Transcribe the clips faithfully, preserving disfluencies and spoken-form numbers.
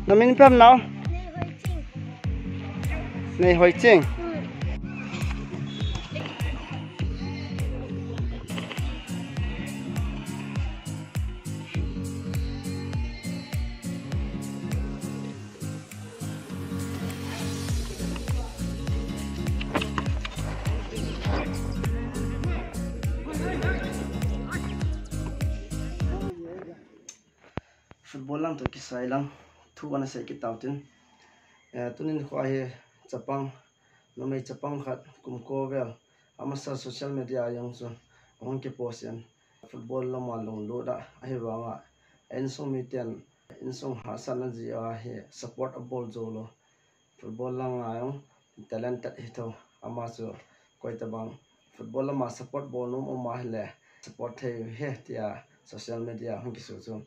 Na min ipi ham nao? Nei Hoi Ching. Football lang toh kisai lang thu ana sei kit tau tin. Eh, tunin kho hi chapang, numei chapang khat kum ko vel amasa social media a jong chu ahung kipost in football lama lunglut a ahivanga insung miten insung hahsatna jeh a hi support abol jou lou. Football langa jong talented hi tho, ama chu koi tabang football lama support bol nom um ahile support thei u hi tia social media hung kisu chu.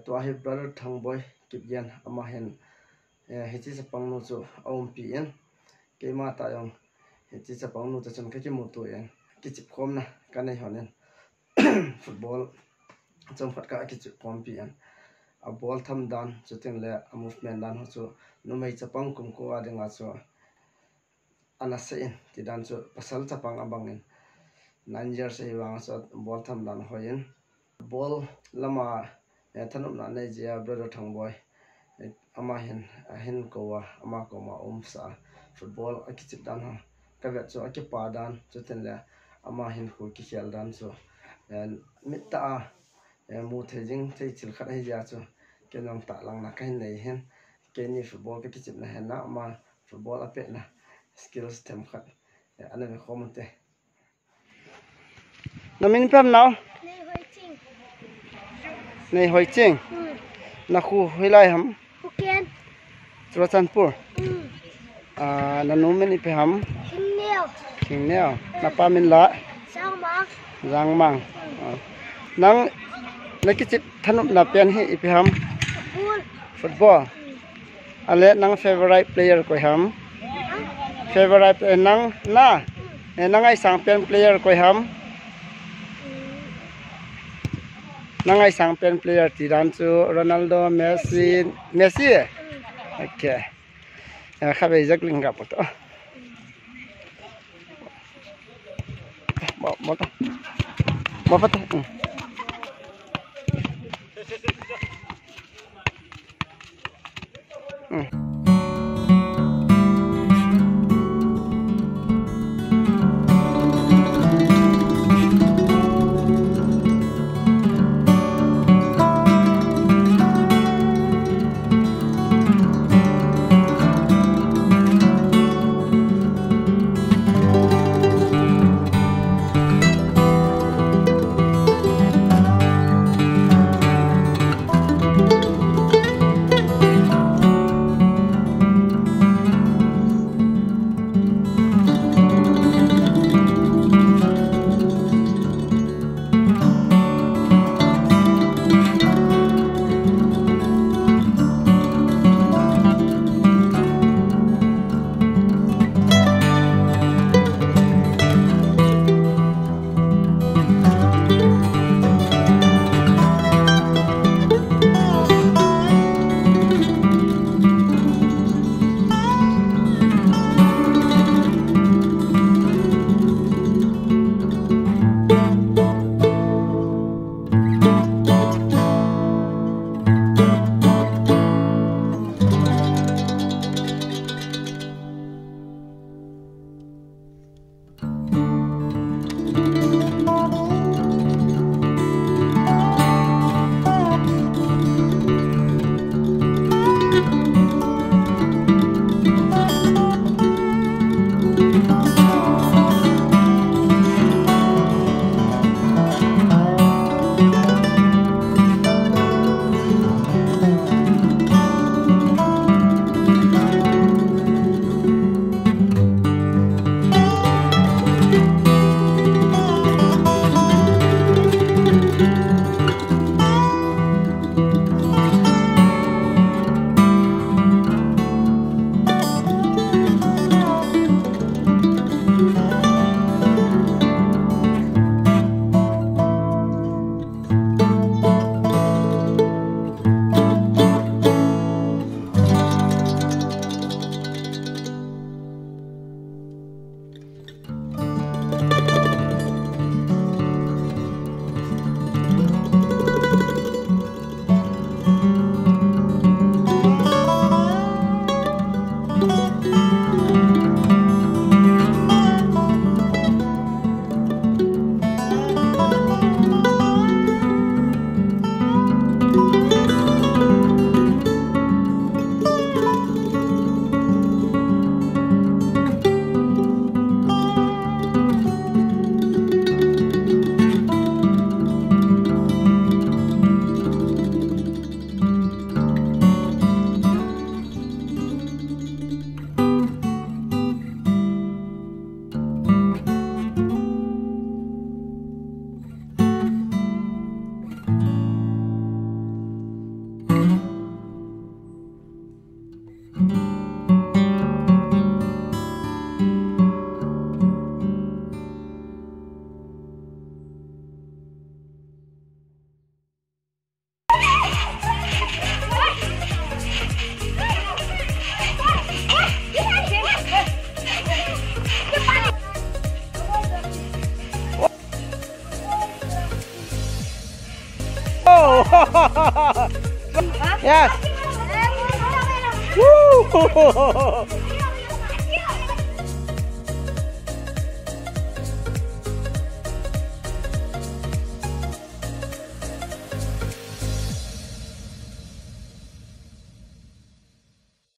Tua hi brother Thangboi Kipgen ama hin, eh, hiche chapang nu chu aumpi in, keima tah jong hiche chapang nu toh chun kakimuto in kichep khomna kanei hon in football chomkhat kakichep khompi in, abol tham dan, chuteng le a movement dan ho chu numei chapang kum ko a dinga chu ana sei in, ti dan chu pasal chapang abang in nine years ahivang chu bol tham dan hoi in, bol lama, eh, thanopna nei jeh a brother Thangboi, eh, ama hin, ahin kou a, ama koma umsa a, football akichep dan ho kavet chu akipa dan, chuteng le ama hin khu kikhel dan chu, eh, mit tah a, eh, mu thei jing thei chil khat ahi jeh a chu, kei jong tahlangna kahin nei hin, keini football kakichepna henga ama football apehna skills themkhat, eh, ana ve khom ute. Na min ipi ham nao? Nei Hoi Ching. Nei Hoi Ching. Hmm. Na khu hoilai ham? Phuket. Churachandpur. Hmm. Ah, na nu min ipi ham? Thingneo. Thingneo. Na pa min la? Jangmang. Jangmang. Hmm. Ah. Nang na kichep thanopna pen hi ipi ham? Football. Football. Hmm. Ale nang favorite player koi ham? Favorite, eh, nang, na, eh, na ngaisang pen player koi ham? Na ngaisang pen player ti dan chu Ronaldo, Messi, Messi, eh? Okay. Eh, khatvei jek ling ga poto. Mo, mo to. Mo pa to. Hmm. Hmm. Yes. Woo!